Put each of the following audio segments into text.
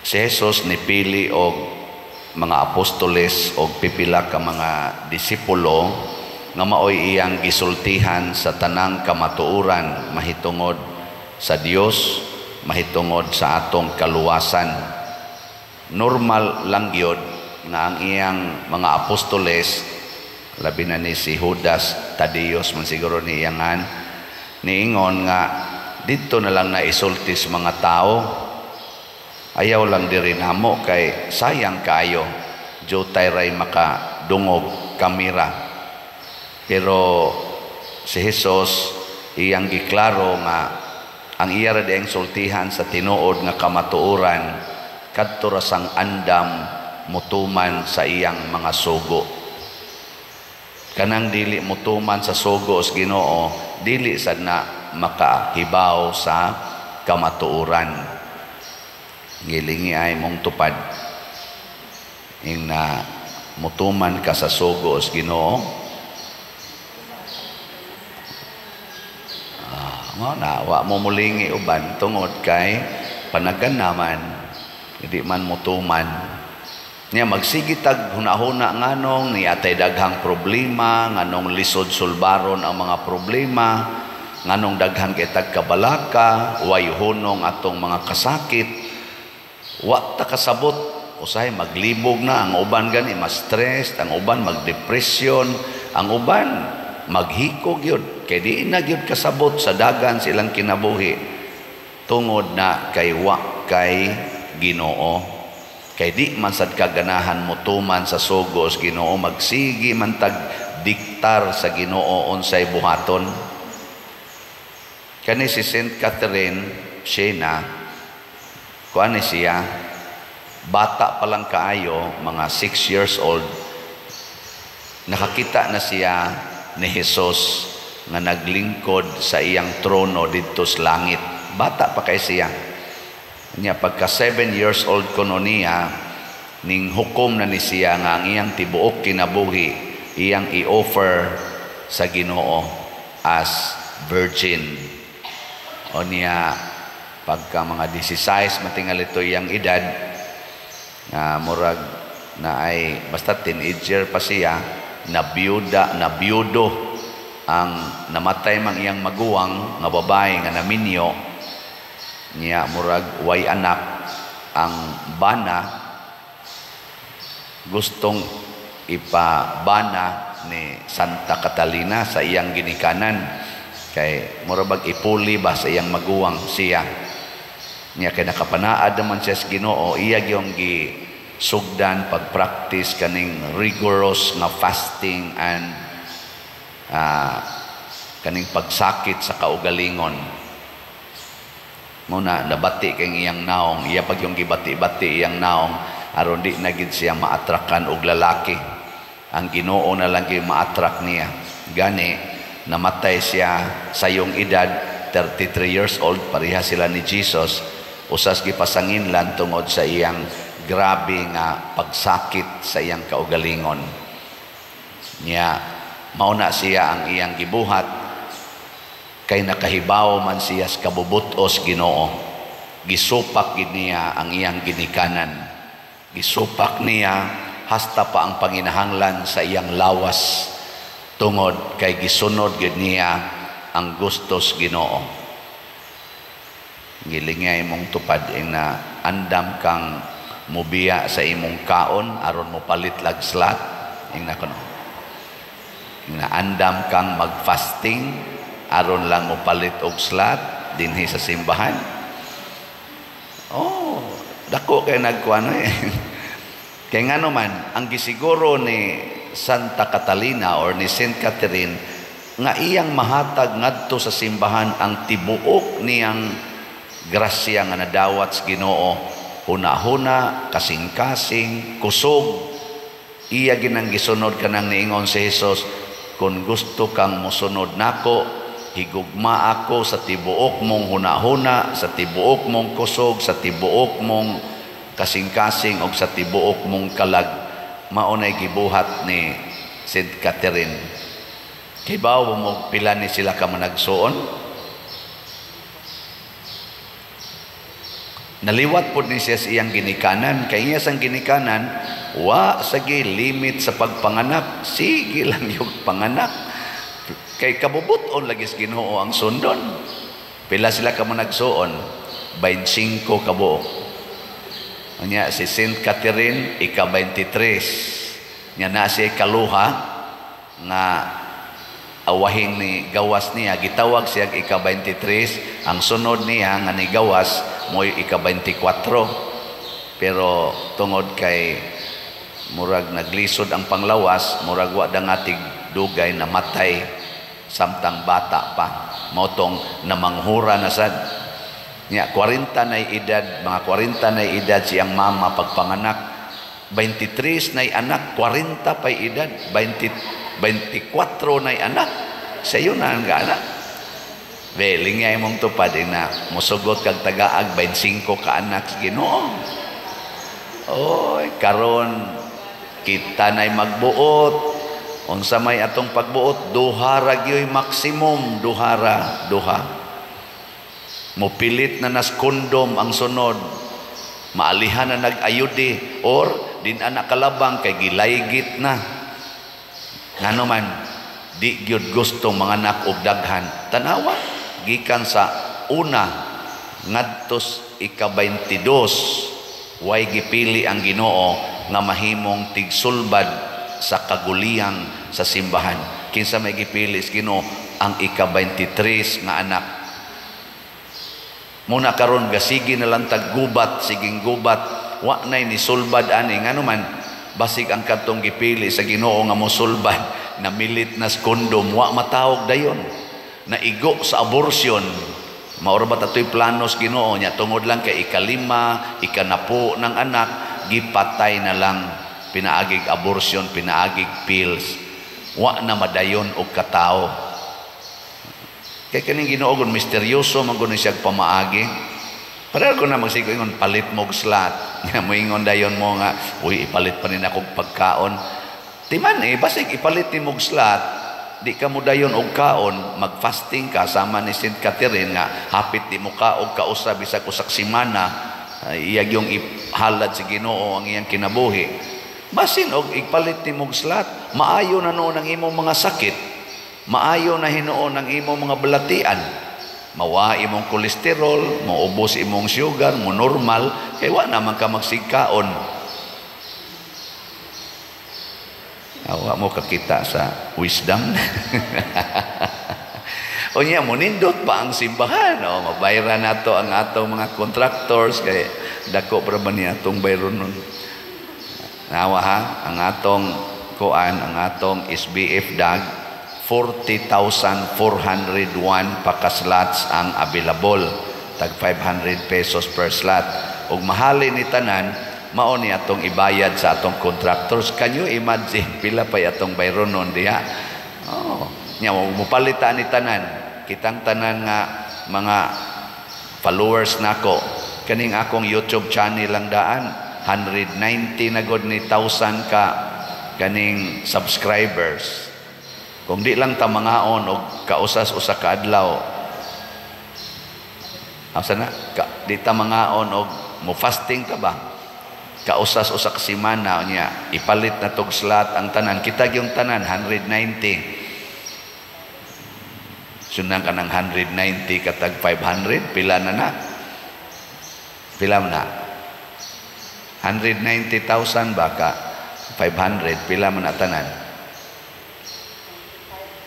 Si Jesus nipili og mga apostoles og pipila ka mga disipulo nga maoy iyang gisultihan sa tanang kamatuoran mahitungod sa Dios, mahitungod sa atong kaluwasan. Normal lang gyud nga ang iyang mga apostoles, labi na ni si Judas Tadeus man siguro ni iyangan, niingon nga didto na lang na isulti sa mga tao, ayaw lang diri namo kay sayang kaayo, jutay ray makadungog kamera. Pero si Jesus iyang giklaro nga ang iya ra diyang sultihan sa tinuod nga kamatuoran kadto ra sang andam mutuman sa iyang mga sugo. Kanang dili mutuman sa sugo sa Ginoo, dili sad na makahibaw sa kamatuoran. Gilingi ay mong tupad ing na mutuman ka sa sugo sa Ginoo. Mao na wa mo mulingi uban tungod kay panagan naman hindi man mutuman niya. Magsigitag hunahuna nganong ni atay daghang problema, nganong lisod sulbaron ang mga problema, nganong daghan kay tag kabalaka, way hunong atong mga kasakit, wa ta kasabot. Usahay maglibog na ang uban, gani ma-stress ang uban, magdepresyon ang uban, maghiko gyud kay di na gyud kasabot sa dagan silang kinabuhi tungod na kay wa kay Ginoo, kay di man sad kaganahan motuman sa sugo sa Ginoo, magsigi man tag diktar sa Ginoo unsay buhaton. Kani si Saint Catherine Siena, kuan ni siya, bata pa lang kaayo, mga 6 years old, nakakita na siya ni Jesus nga naglingkod sa iyang trono didto sa langit. Bata pa kay siya. Nya pagka 7 years old kuno niya, ning hukom na ni siya nga ang iyang tibuok kinabuhi iyang i-offer sa Ginoo as virgin. O niya pagka mga 16 matingal ito iyang edad, nga murag na ay basta teenager pa siya, nabiyuda, nabiyudo ang namatay mang iyang maguwang nga babae nga naminyo niya, murag way anak ang bana, gustong ipabana ni Santa Catalina sa iyang ginikanan kay murag bag ipuli ba sa iyang maguwang siya. Niya kay nakapanaad naman siya sa Ginoo, iya gyung gi sugdan pag-practice kaning rigorous nga fasting and kaning pagsakit sa kaugalingon. Muna nabati kay iyang naong, iya pag yung gibati-bati iyang naong aron di na gid siya maatrakan og lalaki. Ang Ginoo na lang gyud maatrak niya. Gani namatay siya sa iyong edad 33 years old, pareha sila ni Jesus, usas gipasanginlan tungod sa iyang grabe nga pagsakit sa iyang kaugalingon. Niya mauna siya ang iyang gibuhat kay nakahibaw man siya sa kabubutos Ginoo. Gisupak gid niya ang iyang ginikanan. Gisupak niya hasta pa ang panginahanglan sa iyang lawas tungod kay gisunod gid niya ang gustos Ginoo. Gilingay mong tupad ing na andam kang mubiya sa imong kaon aron mo palit lag slat ing na kuno. Ing na andam kang magfasting aron lang mo palit og slat dinhi sa simbahan. Oh, dako kay nagkuano eh. Kay ngano man ang gisiguro ni Santa Catalina or ni Saint Catherine nga iyang mahatag ngadto sa simbahan ang tibuok niyang grasya nga nadawat sa Ginoo, huna-huna, kasing-kasing, kusog. Iya ginang gisunod kanang niingon si Jesus, kung gusto kang mosunod nako, higugma ako sa tibuok mong huna-huna, sa tibuok mong kusog, sa tibuok mong kasing-kasing, o sa tibuok mong kalag. Maunay gibuhat ni Saint Catherine. Kibaw mo pila ni sila ka managsuon? Naliwat pod ni siya sa iyang ginikanan. Kay iya sang ginikanan, wa sagi limit sa pagpanganak. Sige lang yung panganak. Kay kabubuton lagi sa Ginoo ang sundon. Pila sila ka mo nagsuon? 25 kabuok. Nya si Saint Catherine ika-23. Nya na siya kaluha nga awahing ni gawas niya, gitawag siya ika-23. Ang sunod niya nga ni gawas mo'y ika-24. Pero tungod kay murag naglisod ang panglawas, murag wa dangatig dugay, namatay samtang bata pa. Mao tong namanghura na sad. Nya 40 na edad, mga 40 na edad siyang mama pagpanganak. 23 na anak, 40 pa edad, 20, 24 na anak. Sayo na ang gana. Be, lingay mong tupad na musugot kag tagaag 25 ka anak sa Ginoo. Oy, karon kita na'y magbuot. Unsa may atong pagbuot, duha ra gyoy maximum, duhara, duha. Mopilit na nas kondom ang sunod. Maalihan na nag-ayudi or din anak kalabang kay gilaygit na. Ngano man di gyud gusto mga anak og daghan. Tanawa gikan sa una ngadtos ika-22, way gipili ang Ginoo nga mahimong tigsulbad sa kaguliyang sa simbahan. Kinsa may gipili sa Ginoo? Ang ika-23 nga anak. Muna karon gasigi na lang taggubat, siging gubat, wa nay ni sulbad ani. Ngano man basig ang kadtong gipili sa Ginoo nga mosulbad namilit na kondom, wa matawog dayon, naigo sa abortion. Maura ba tatoy planos Ginoo nya? Tungod lang kay ikalima, ikanapo ng anak, gipatay na lang pinaagig abortion, pinaagig pills. Wa na madayon og katao. Kay kaning Ginoo gun misteryoso man gud siya pamaagi. Pareho ko na magsigo ingon palit mo og slot. Moingon dayon mo nga, uy, ipalit pa ni nako pagkaon. Timan eh, basig ipalit ni og slot, di ka mo dayon og kaon, magfasting ka sama ni Saint Catherine nga hapit di mo kaog kausa bisag usak semana, iyag yung ihalad sa Ginoo ang iyang kinabuhi. Basin og ipalit ni og slot, maayo na noon ang imong mga sakit. Maayo na hinuon ang imong mga balatian. Mawa imong kolesterol, maubos imong sugar, mo normal, kay wa naman ka magsigkaon. Awa mo kakita sa wisdom. O niya, munindot pa ang simbahan. O, mabayra na to ang atong mga contractors, kay dako pa ba niya atong bayron nun. Nawa ha, ang atong kuan, ang atong SBF dag, 40,401 pakaslots ang available, tag 500 pesos per slot. Ug mahali ni tanan, mao ni atong ibayad sa atong contractors. Can you imagine pila pay atong bayron nun diha? Oh, nya mopalita ni tanan, kitang tanan nga mga followers nako, kaning akong YouTube channel lang daan 190 na gud ni thousand ka kaning subscribers. Kung di lang ta mangaon og kausas usa ka adlaw, asa na? Ka, di ta mangaon og mo fasting ta ba? Kausas usa ka semana niya, ipalit na tog slot ang tanan. Kita gyung tanan 190. Sundan ka ng 190 katag 500, pila na na? Pila na? 190,000 ba ka 500, pila man na tanan?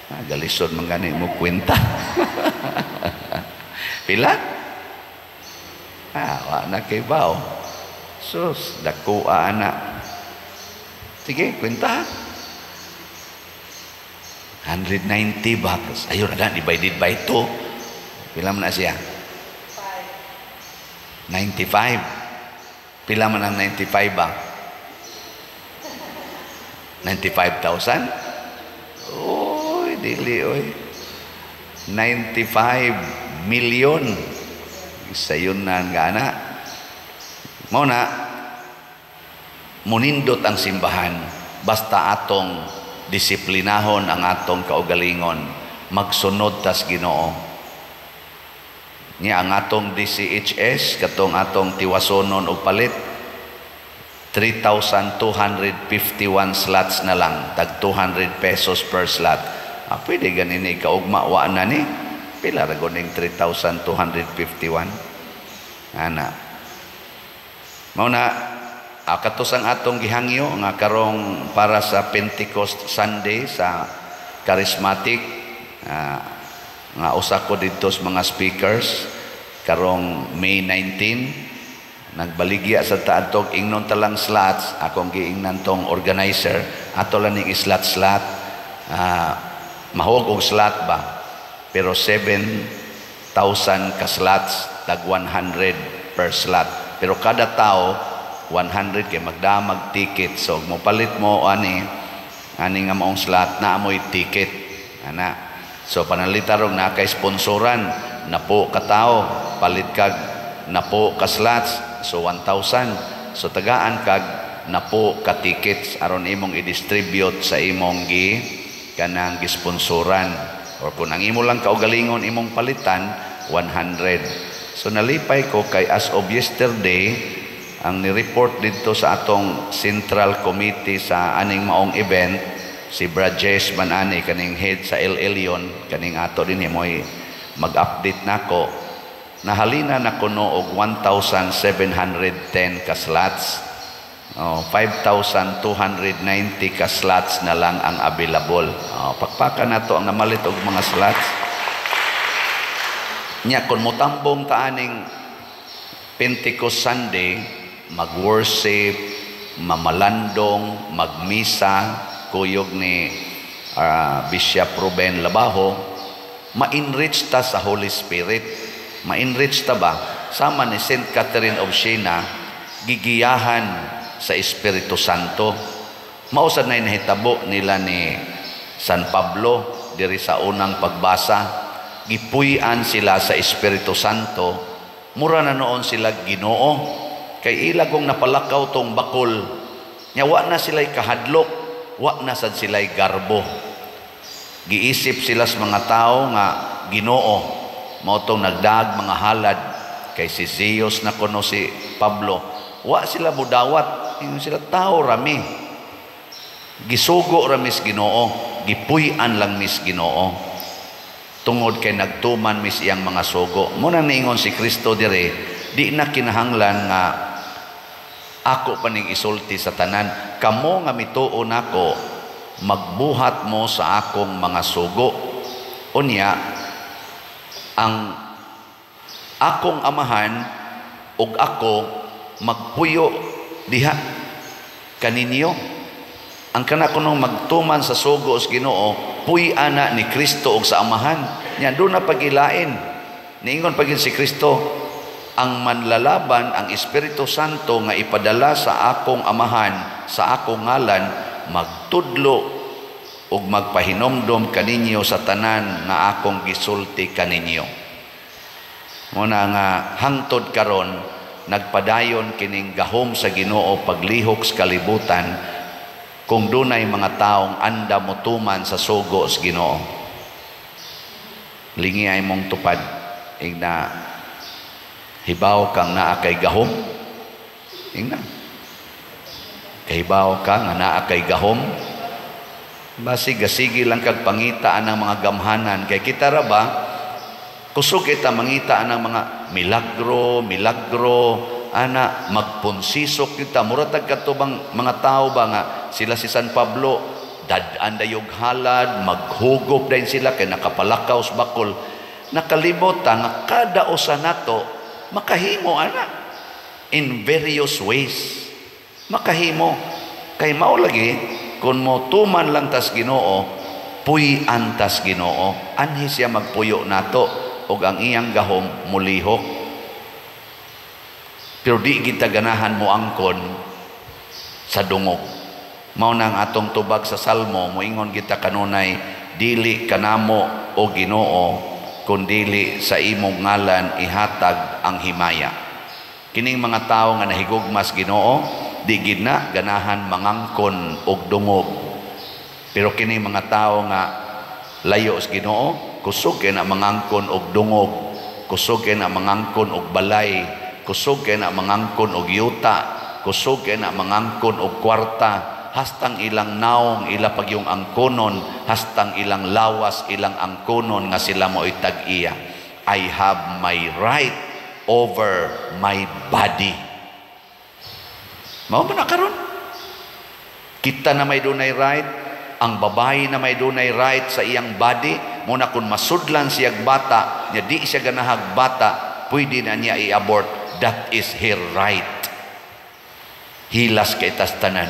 Ah, galisod man gani mo kwenta. Pila? Ah, wa na kay bao. Sus, dako ana. Sige, kwenta. 190 ba? Ayun na, divided by 2. Pila man na siya? 95. Pila man ang 95 ba? 95,000? Oy, dili, oy. 95 million. Sayon na ang gana. Mao na, munindot ang simbahan. Basta atong disiplinahon ang atong kaugalingon. Magsunod tas Ginoo. Nya ang atong DCHS, katong atong tiwasonon og palit, 3,251 slots na lang, tag 200 pesos per slot. Ah, pwede ganin ni kaugma, wa na ni. Pila ra ning 3,251? Ana. Mao na kato sang atong gihangyo nga karong para sa Pentecost Sunday sa Charismatic, nga usa ko didto sa mga speakers karong May 19. Nagbaligya sa taadtog, ingnon talang slots. Akong giingnan tong organizer, ato lang ning slot slot, mahog og slot ba, pero 7,000 ka slots, tag 100 per slot, pero kada tao 100 kay magdamag ticket. So mo palit mo ani ani nga maong slot na amoy ticket ana. So panalita rong na kay sponsoran napo ka tao, palit kag napo ka slots, so 1,000. So tagaan kag napo ka tickets aron imong i-distribute sa imong gi kanang gisponsoran, or kung ang imo lang kaugalingon imong palitan, 100. So nalipay ko kay as of yesterday, ang ni-report dito sa atong Central Committee sa aning maong event, si Brajesh man ani, kaning head sa El Elyon, kaning ato din mo'y mag-update nako, nahalina na kuno og 1,710 ka slots. Oh, 5,290 ka slots na lang ang available. Oh, pakpakan nato ang namalit og mga slots. Nya kung motambong ta aning Pentecost Sunday, mag-worship, mamalandong, magmisa, kuyog ni Bishop Ruben Labajo, ma-enrich ta sa Holy Spirit. Ma-enrich ta ba? Sama ni Saint Catherine of Siena, gigiyahan sa Espiritu Santo. Mao sad na nahitabo nila ni San Pablo diri sa unang pagbasa. Gipuy-an sila sa Espiritu Santo. Mura na noon sila Ginoo. Kay ila kong napalakaw tong bakol. Nya wa na sila'y kahadlok, wa na sad sila'y garbo. Giisip sila sa mga tao nga Ginoo. Mao tong nagdag mga halad kay si Zeus na kuno si Pablo. Wa sila budawat, ingon sila, tao rami. Gisugo ra mis Ginoo, gipuy-an lang mis Ginoo. Tungod kay nagtuman mis iyang mga sugo. Mao na niingon si Kristo dire, di na kinahanglan nga ako pa ning isulti sa tanan. Kamo nga mituo nako, magbuhat mo sa akong mga sugo. Unya, ang akong amahan ug ako magpuyo diha kaninyo. Ang kana kunong magtuman sa sugo sa Ginoo, puy ana ni Kristo ug sa amahan. Nya doon na pagilain. Niingon pagin si Kristo, ang manlalaban, ang Espiritu Santo nga ipadala sa akong amahan, sa akong ngalan, magtudlo ug magpahinomdom kaninyo sa tanan nga akong gisulti kaninyo. Muna nga hangtod karon nagpadayon kining gahom sa Ginoo paglihok sa kalibutan kung dunay mga taong anda motuman sa sugo sa Ginoo. Lingi ay mong tupad, ingna, hibaw kang naa kay gahom. Ingna, kahibaw ka nga naa kay gahom. Basi gasigi lang kag pangita ang mga gamhanan, kay kita ra ba kusog kita mangita ang mga milagro, milagro ana, magponsisok kita, mura tag kadto bang mga tao ba nga sila si San Pablo, dad-an dayog halad, maghugop dayon sila kay nakapalakaw sa bakol. Nakalimot ta nga kada usa nato makahimo ana in various ways. Makahimo kay mao lagi kung mo tuman lang tas Ginoo, puy-an tas Ginoo, anhi siya magpuyo nato ug ang iyang gahom mulihok. Pero di kita ganahan mo angkon sa dungog. Mao na ang atong tubag sa Salmo, moingon kita kanunay, dili kanamo o Ginoo, kun dili sa imong ngalan ihatag ang himaya. Kining mga tawo nga nahigugmas Ginoo, di gid na ganahan mangangkon og dungog. Pero kining mga tawo nga layo sa Ginoo, kusog kay na mangangkon og dungog. Kusog kay na mangangkon og balay, kusog kay na mangangkon og yuta, kusog kay na mangangkon og kwarta, hastang ilang naong ila pagyung angkonon, hastang ilang lawas ilang angkonon nga sila mo'y tag-iya. I have my right over my body. Mao man na karon. Kita na may dunay right, ang babae na may dunay right sa iyang body, muna kung masudlan siyag bata, nya di siya ganahag bata, pwede na niya i-abort. That is her right. Hilas kay tas tanan.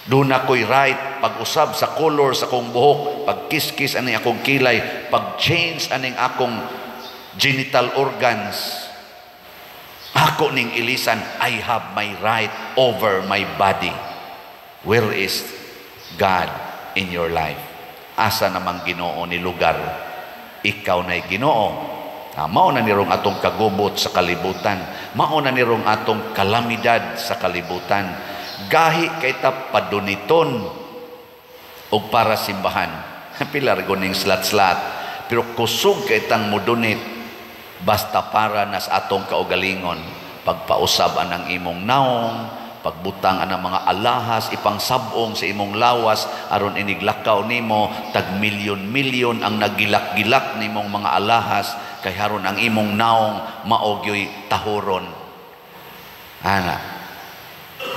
Doon ako'y right pag-usab sa color sa akong buhok, pag-kiss-kiss aning akong kilay, pag-change aning akong genital organs. Ako ning ilisan, I have my right over my body. Where is God in your life? Asa namang Ginoo ni lugar? Ikaw na'y Ginoo. Mao na nirong atong kagubot sa kalibutan. Mao na nirong atong kalamidad sa kalibutan. Gahi kay ta paduniton og para simbahan. Pilar guning slat-slat. Pero kusog kay tang mudunit basta para nas atong kaugalingon. Pagpausab anang imong naong, pagbutang anang mga alahas, ipangsabong sa imong lawas aron iniglakaw nimo, tag milyon-milyon ang nagilak-gilak nimong mga alahas kay haron ang imong naong mao gyoy tahuron. Ana,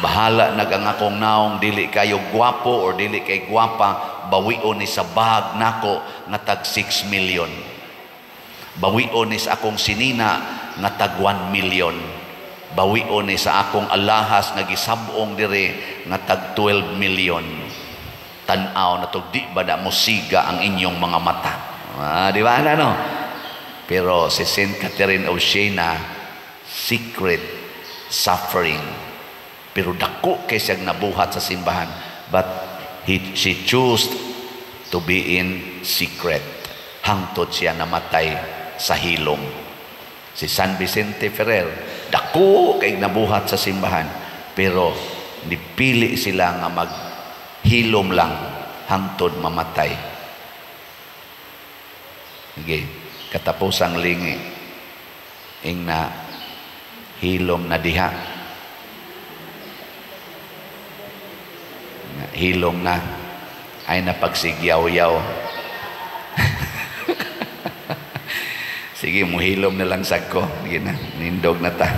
bahala nag ang akong naong dili kayo gwapo or dili kay gwapa, bawion ni sa bag nako nga tag 6 million. Bawion ni sa akong sinina nga tag 1 million. Bawion ni sa akong alahas nga gisabong dire nga tag 12 million. Tan-aw na to, di ba na musiga ang inyong mga mata? Di ba na, no? Pero si Saint Catherine of Siena, secret suffering. Pero dako kay siyang nabuhat sa simbahan. But she chose to be in secret. Hangtod siya namatay sa hilom. Si San Vicente Ferrer, dako kay nabuhat sa simbahan. Pero nipili sila nga maghilom lang hangtod mamatay. Sige, katapusang lingi. Ing na hilom na diha. Hilom na ay napagsigyaw-yaw. Sige, muhilom na lang sagko. Sige na, nindog na ta.